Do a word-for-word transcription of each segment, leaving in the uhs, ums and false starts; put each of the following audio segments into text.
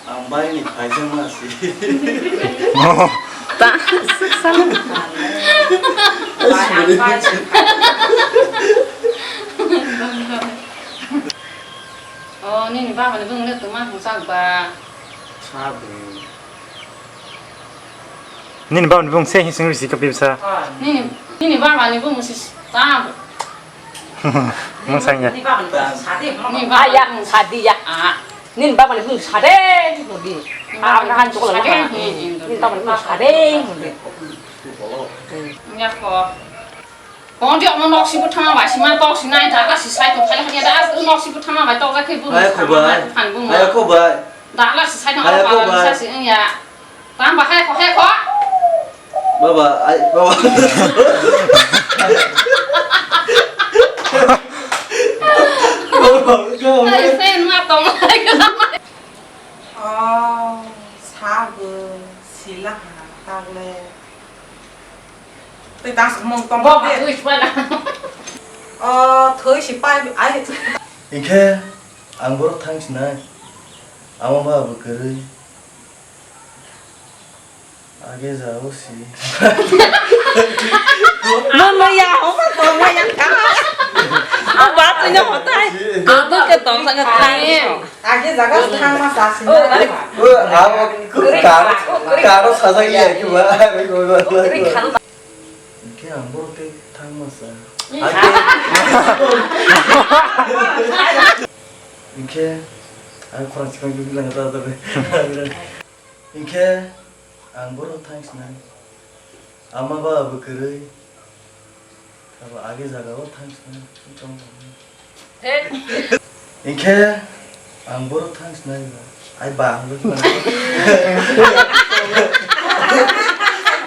Ang bai ni phaisa ma si. Ta. Oh, nini baba ni bung le tuma hung sak ba. Sabu. Nini baba ni bung se hising risi ka pibsa. Nini nini baba ni bung si ta. Mung sangya. Ni baba ni bung sade. Ni baba yang sadi ya. Ah. Nini baba ni bung sade hodi. Ang kan chukla sade. Nini baba ni bung sade hodi. Ya ko. Kong di omo nok sibu thang bai sima tok sinai ta ka si sai to thai hanya da nok sibu thang bai tok ka ke bu. Hai ko bai. Hai ko bai. Da la si sai no. Hai ko bai. Sa si ya. Tang ba hai ko hai ko. Baba, ai, baba. Baba, go. Ai sen ma tong. Oh, sabu sila ha tagle. Tei das mung tong. Baba, ui swana. Oh, thoi si pai ai. Ingkhe ang borok thang sinai. Ama ba bo kwrwi. Age jao si. Mama ya, oma toma ya ka. Aba tu nya hotai. Adu ke tom sa ka thai. Age jaga thang ma sa si. Abo karo karo saja iya ki ba. Ke ang bo ke thang ma sa. Ke ang khorang sikang bilang ta ta. Hinkhe ang borok thang sinai. Ama ba bo kwrwi. Abo age jaga o thang sinai. Hinkhe ang borok thang sinai ba. Ai ba hwnwi khna.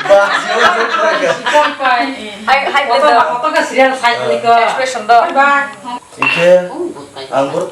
Ba. Hai hai. Koto koto ka serial sai ko. Expression do. Hinkhe ang borok